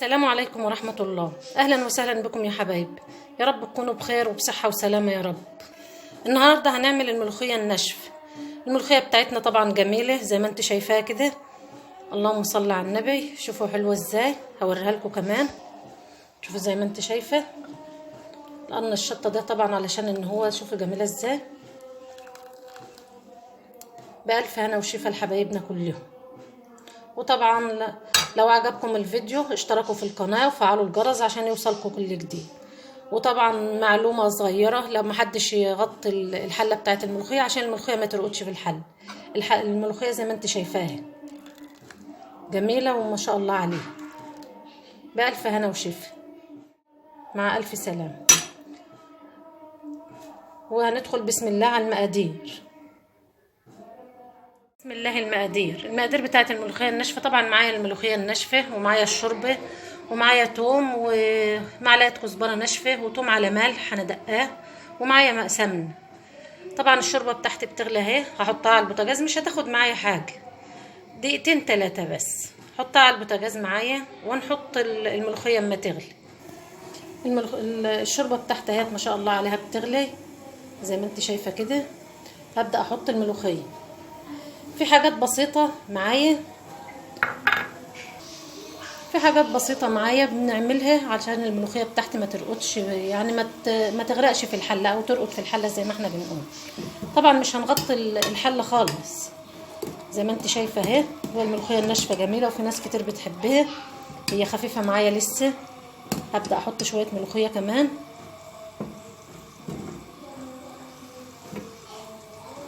السلام عليكم ورحمة الله. أهلا وسهلا بكم يا حبايب، يا رب تكونوا بخير وبصحة وسلامة يا رب. النهاردة هنعمل الملوخية الناشفة. الملوخية بتاعتنا طبعا جميلة زي ما انت شايفاها كده، اللهم صل على النبي. شوفوا حلوة ازاي، هوريها لكم كمان. شوفوا زي ما انت شايفة، لأن الشطة ده طبعا علشان ان هو، شوفوا جميلة ازاي. بألف هنا وشفا لحبايبنا كلهم. وطبعا لو عجبكم الفيديو اشتركوا في القناة وفعلوا الجرس عشان يوصلكم كل جديد. وطبعا معلومة صغيرة، لو محدش يغطي الحلة بتاعت الملوخية عشان الملوخية ما ترقدش في الحل. الملوخية زي ما انت شايفاها جميلة وما شاء الله عليها. بألف هنا وشفا، مع ألف سلامة. وهندخل بسم الله على المقادير. بسم الله. المقادير بتاعت الملوخية الناشفة. طبعا معايا الملوخية الناشفة، ومعايا الشوربة، ومعايا توم، ومعلقة كزبرة ناشفة، وتوم على ملح هندقاه، ومعايا ماء سمن. طبعا الشوربة بتاعتي بتغلي اهي، هحطها على البوتاجاز، مش هتاخد معايا حاجة، دقيقتين تلاتة بس. حطها على البوتاجاز معايا، ونحط الملوخية اما تغلي. الشوربة بتاعتي اهي ما شاء الله عليها بتغلي زي ما انت شايفة كده. هبدأ احط الملوخية. في حاجات بسيطة معايا، في حاجات بسيطة معايا بنعملها عشان الملوخية بتاعتي ما ترقدش، يعني ما تغرقش في الحلة او ترقد في الحلة زي ما احنا بنقول. طبعا مش هنغطي الحلة خالص زي ما انت شايفة اهي. هو الملوخية الناشفة جميلة وفي ناس كتير بتحبها، هي خفيفة معايا لسه. هبدأ احط شوية ملوخية كمان.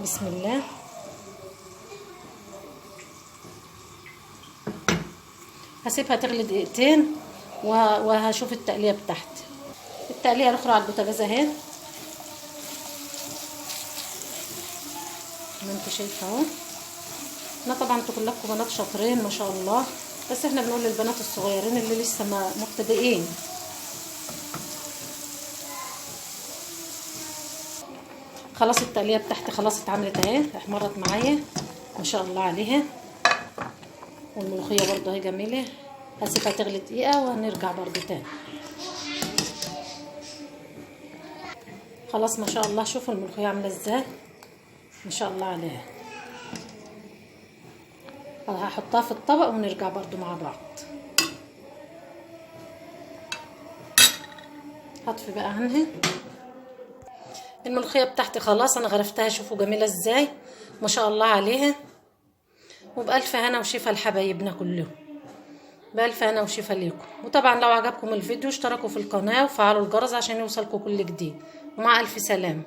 بسم الله. هسيبها تغلي دقيقتين وهشوف التقليه بتاعتي. التقليه الاخرى على البوتاجاز اهي ما انت شايفه اهو. احنا طبعا انتوا كلكم بنات شاطرين ما شاء الله، بس احنا بنقول للبنات الصغيرين اللي لسه ما مبتدئين. خلاص التقليه بتاعتي خلاص اتعملت اهي، احمرت معايا ما شاء الله عليها. والملوخيه برضه اهي جميلة. هسيبها تغلي دقيقة وهنرجع برضه تاني. خلاص ما شاء الله، شوفوا الملوخية عامله ازاي ما شاء الله عليها. هحطها في الطبق ونرجع برضه مع بعض. هطفي بقى عنها. الملوخية بتاعتي خلاص انا غرفتها، شوفوا جميلة ازاي ما شاء الله عليها. وبألف هنا وشفا لحبايبنا كلهم، بألف هنا وشفا ليكم. وطبعا لو عجبكم الفيديو اشتركوا في القناة وفعلوا الجرس عشان يوصلكم كل جديد. ومع ألف سلامة.